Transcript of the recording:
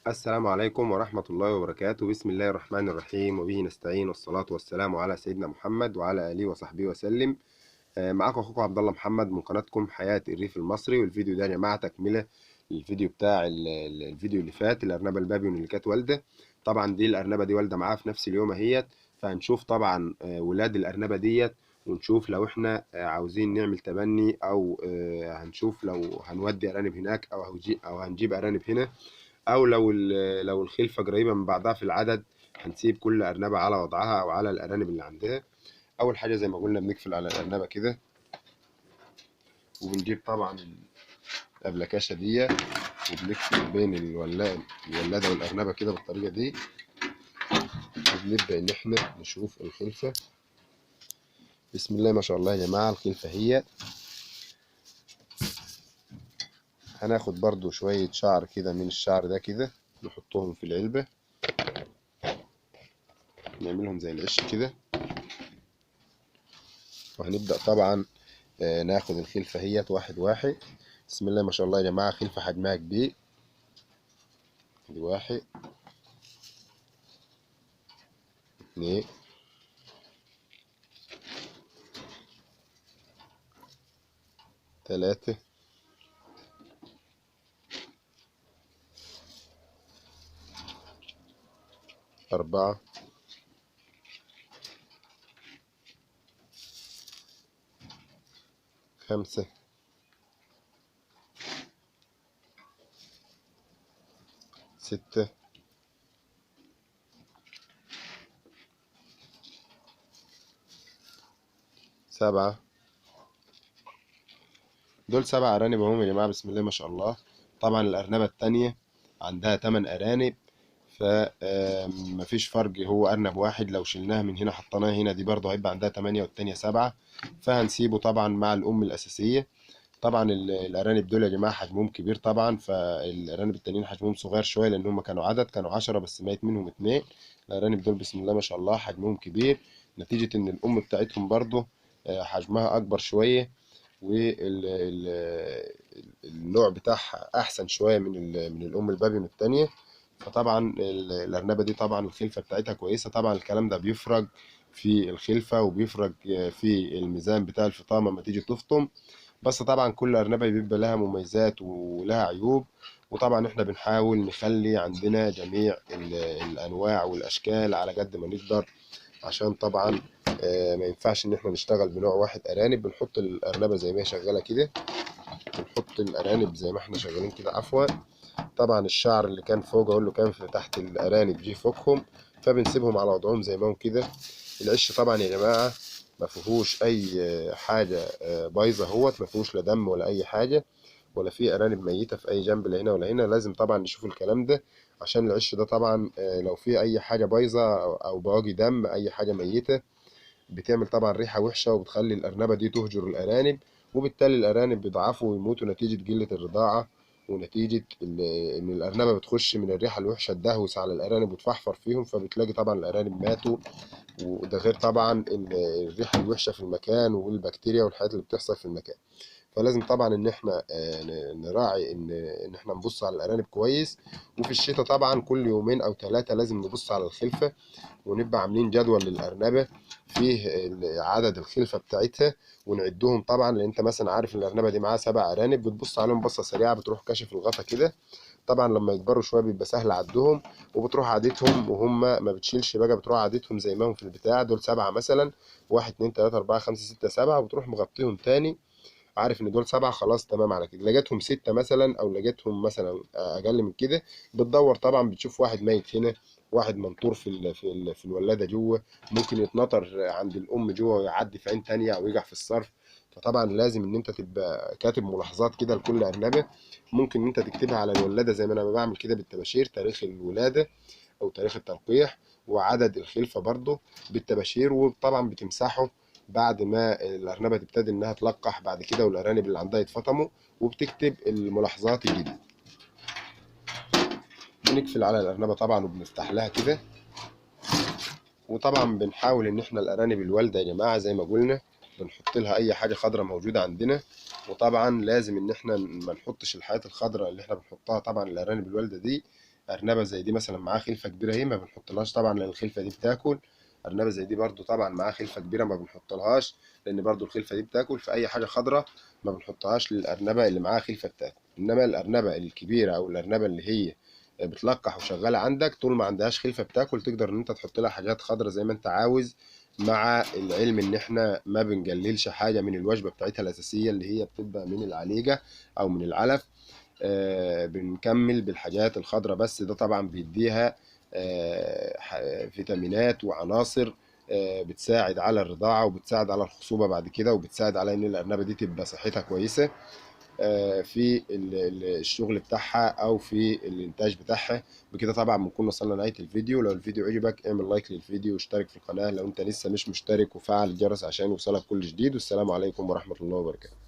السلام عليكم ورحمة الله وبركاته. بسم الله الرحمن الرحيم، وبه نستعين، والصلاة والسلام على سيدنا محمد وعلى آله وصحبه وسلم. معاكم أخوكم عبد الله محمد من قناتكم حياة الريف المصري. والفيديو ده يا جماعة تكملة للفيديو بتاع الفيديو اللي فات، الأرنبة البابيون اللي كانت والدة. طبعا دي الأرنبة دي والدة معاها في نفس اليوم اهيت، فهنشوف طبعا ولاد الأرنبة ديت، ونشوف لو احنا عاوزين نعمل تبني، أو هنشوف لو هنودي أرانب هناك، أو هنجيب أرانب هنا، أو لو الخلفة قريبة من بعضها في العدد هنسيب كل أرنبة على وضعها أو على الأرانب اللي عندها. أول حاجة زي ما قلنا بنقفل على الأرنبة كده، وبنجيب طبعا الأبلكاشة دي وبنقفل بين الولادة والأرنبة كده بالطريقة دي، وبنبدأ إن احنا نشوف الخلفة. بسم الله ما شاء الله يا جماعة، الخلفة هي. هناخد برضو شوية شعر كده من الشعر ده كده، نحطهم في العلبة، نعملهم زي العش كده. وهنبدأ طبعا ناخد الخلفة هيت واحد واحد. بسم الله ما شاء الله يا جماعة، خلفة حجمها كبير. ادي واحد، اتنين، تلاتة، أربعة، خمسة، ستة، سبعة. دول 7 أرانب اهم يا جماعة، بسم الله ما شاء الله. طبعا الأرنبة التانية عندها 8 أرانب، فمفيش فرق، هو أرنب واحد لو شلناه من هنا حطيناه هنا دي برضه هيبقى عندها 8 والتانية 7، فهنسيبه طبعا مع الأم الأساسية. طبعا الأرانب دول يا جماعة حجمهم كبير طبعا، فالأرانب التانيين حجمهم صغير شوية لأن هم كانوا عدد، كانوا 10 بس مات منهم 2. الأرانب دول بسم الله ما شاء الله حجمهم كبير، نتيجة إن الأم بتاعتهم برضه حجمها أكبر شوية، والنوع بتاعها أحسن شوية من الأم البابيون التانية. فطبعا الأرنبة دي طبعا الخلفة بتاعتها كويسة. طبعا الكلام ده بيفرج في الخلفة وبيفرج في الميزان بتاع الفطامة لما تيجي تفطم، بس طبعا كل أرنبة بيبقى لها مميزات ولها عيوب، وطبعا احنا بنحاول نخلي عندنا جميع الأنواع والأشكال على قد ما نقدر، عشان طبعا ما ينفعش ان احنا نشتغل بنوع واحد أرانب. بنحط الأرنبة زي ما هي شغالة كده، بنحط الأرانب زي ما احنا شغالين كده عفوا. طبعا الشعر اللي كان فوق اقول له كان في تحت الارانب جه فوقهم، فبنسيبهم على وضعهم زي ما هم كده. العش طبعا يا جماعة ما فيهوش اي حاجة بايظة اهوت، ما فيهوش لا دم ولا اي حاجة، ولا فيه ارانب ميته في اي جنب لا هنا ولا هنا. لازم طبعا نشوف الكلام ده، عشان العش ده طبعا لو فيه اي حاجة بايظة او بواقي دم، اي حاجة ميته، بتعمل طبعا ريحه وحشة وبتخلي الارنبه دي تهجر الارانب، وبالتالي الارانب بيضعفوا ويموتوا نتيجة قلة الرضاعة، ونتيجة إن الأرنبة بتخش من الريحة الوحشة تدهوس على الأرانب وتفحفر فيهم، فبتلاقي طبعا الأرانب ماتوا. وده غير طبعا الريحة الوحشة في المكان والبكتيريا والحاجات اللي بتحصل في المكان. فلازم طبعا إن احنا نراعي إن احنا نبص على الأرانب كويس. وفي الشتاء طبعا كل يومين أو 3 لازم نبص على الخلفة، ونبقى عاملين جدول للأرنبة فيه عدد الخلفة بتاعتها ونعدهم طبعا، لأن أنت مثلا عارف إن الأرنبة دي معاها 7 أرانب، بتبص عليهم بصة سريعة، بتروح كاشف الغطا كده. طبعا لما يكبروا شوية بيبقى سهل عدهم، وبتروح عادتهم وهم ما بتشيلش بقى، بتروح عادتهم زي ما هم في البتاع. دول 7 مثلا، 1 2 3 4 5 6 7، وبتروح مغطيهم تاني، عارف ان دول 7 خلاص تمام على كده. لقيتهم 6 مثلا او لقيتهم مثلا اقل من كده، بتدور طبعا، بتشوف واحد ميت هنا، واحد منطور في الولادة جوه، ممكن يتنطر عند الام جوه ويعدي في عين تانية او يقع في الصرف. فطبعا لازم ان انت تبقى كاتب ملاحظات كده لكل ارنبه، ممكن ان انت تكتبها على الولادة زي ما انا بعمل كده بالطباشير، تاريخ الولادة او تاريخ التلقيح وعدد الخلفة برضو بالطباشير، وطبعا بتمسحه بعد ما الأرنبة تبتدي إنها تلقح بعد كده والأرانب اللي عندها يتفطموا، وبتكتب الملاحظات الجديدة. بنقفل على الأرنبة طبعا وبنفتح لها كده. وطبعا بنحاول إن إحنا الأرانب الوالدة يا جماعة زي ما قلنا بنحط لها اي حاجة خضراء موجودة عندنا. وطبعا لازم ان احنا ما نحطش الحاجات الخضراء اللي احنا بنحطها طبعا الارانب الوالدة دي ارنبه زي دي مثلا معاها خلفه كبيرة اهي، ما بنحطلهاش طبعا لان الخلفة دي بتاكل. ارنبه زي دي برده طبعا معاها خلفه كبيرة ما بنحطلهاش لان برده الخلفة دي بتاكل. فاي حاجة خضراء ما بنحطهاش للارنبه اللي معاها خلفه بتاكل. انما الارنبه الكبيرة او الارنبه اللي هي بتلقح وشغالة عندك طول ما عندهاش خلفه بتاكل، تقدر ان انت تحط لها حاجات خضراء زي ما انت عاوز، مع العلم ان احنا ما بنقللش حاجة من الوجبة بتاعتها الاساسية اللي هي بتبقى من العليجه او من العلف. بنكمل بالحاجات الخضراء بس. ده طبعا بيديها فيتامينات وعناصر بتساعد على الرضاعة وبتساعد على الخصوبة بعد كده، وبتساعد على ان الارنبه دي تبقى صحتها كويسة في الشغل بتاعها او في الانتاج بتاعها. بكده طبعا بنكون وصلنا لنهاية الفيديو. لو الفيديو عجبك اعمل لايك للفيديو واشترك في القناة لو انت لسه مش مشترك، وفعل الجرس عشان يوصلك كل جديد. والسلام عليكم ورحمة الله وبركاته.